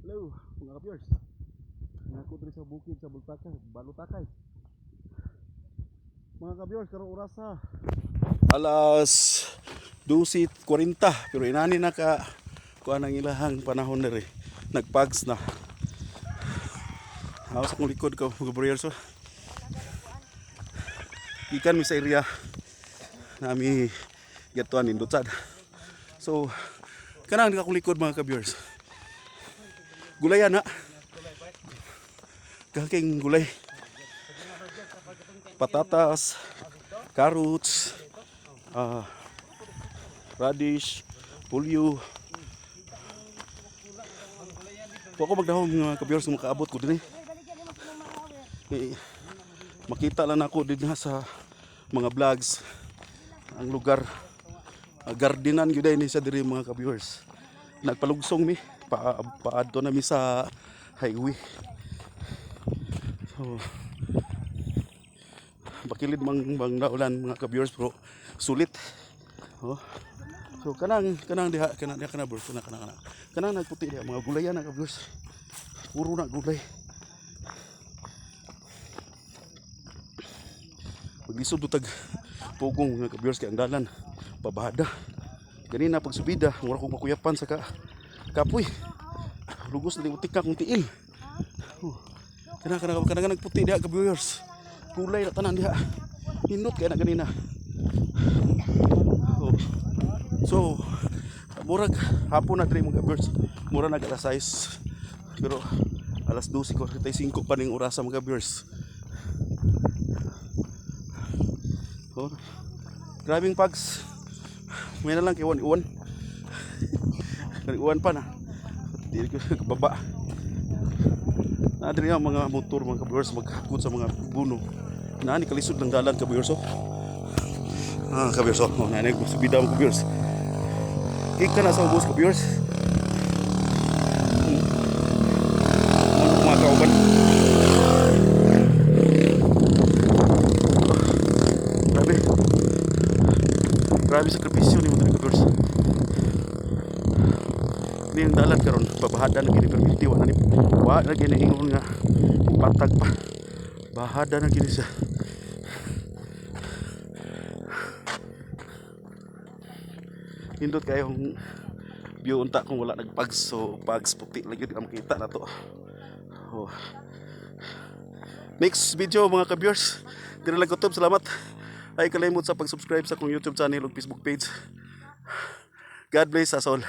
Hello, mga ka-viewers. Naa ko diri sa bukid sa Bultakay, Balutakay. Mga ka-viewers, karong orasa alas 12:40, pero inani na ka kuan ang ilahang panahon diri. Nagpags na. Ako sa akong likod ko, mga ka-viewers, oh. Gikan mi sa area nami gatuan nindot sad. So, kanang akong likod, mga ka-viewers. Gulayan na. Kaking gulay. Patatas, carrots, radish, pulyo. Wa ko magdahom, mga ka-viewers, kung makaabot ko dinhi. Eh, makita lang ako din sa mga vlogs ang lugar. Gardenan gyud ni sa diri, mga ka-viewers. Nagpalugsong mi pa paadto na mi sa highway. So bakilid mang bang naulan, mga ka-viewers, pero sulit. Oh. So kanang kanang diha, kanang diha, kana bro, kana kana kana. Kanang nagputi diha, mga gulayan na, ka-viewers. Puro na gulay. Maglisod tag pugong, mga ka-viewers, kay ang dalan pabahada. Ganina pag subida, mura kong makuyapan sa ka kapoy. Lugos na utik ka kong tiil. Oh. Kana kana kana nagputi diha, ka-viewers. Gulay na tanan diha. Nindot kay na ganina. Oh. So, murag hapon na diri, mga ka-viewers. Mura nag alas 6. Pero alas 12:45 pa ning orasa, mga ka-viewers. Oh. Grabing pags. May na lang kay uwan. Uwan pa na. Di ko baba. Na diri ang mga motor, mga ka-viewers, maghakot sa mga buno. Na ni kalisod ng dalan, ka-viewers, oh. Ah, ka-viewers, oh. Oh, na ni subida, mga ka-viewers. Ika na sa ubos, ka-viewers. Mga kauban. Grabe. Grabe sakripisyo ni mga ka-viewers. Ni ang dalan karon pabahada na gini, permiti wa na ni, wa na gini ingon nga patag pa. Bahada na gini siya. Nindot kayong view unta kung wala nagpags. So pags, puti lagi, di makita na to. Oh. Next video, mga ka-viewers. Dira lang kutob, salamat. Ay kalimot sa pag-subscribe sa akong YouTube channel ug Facebook page. God bless us all.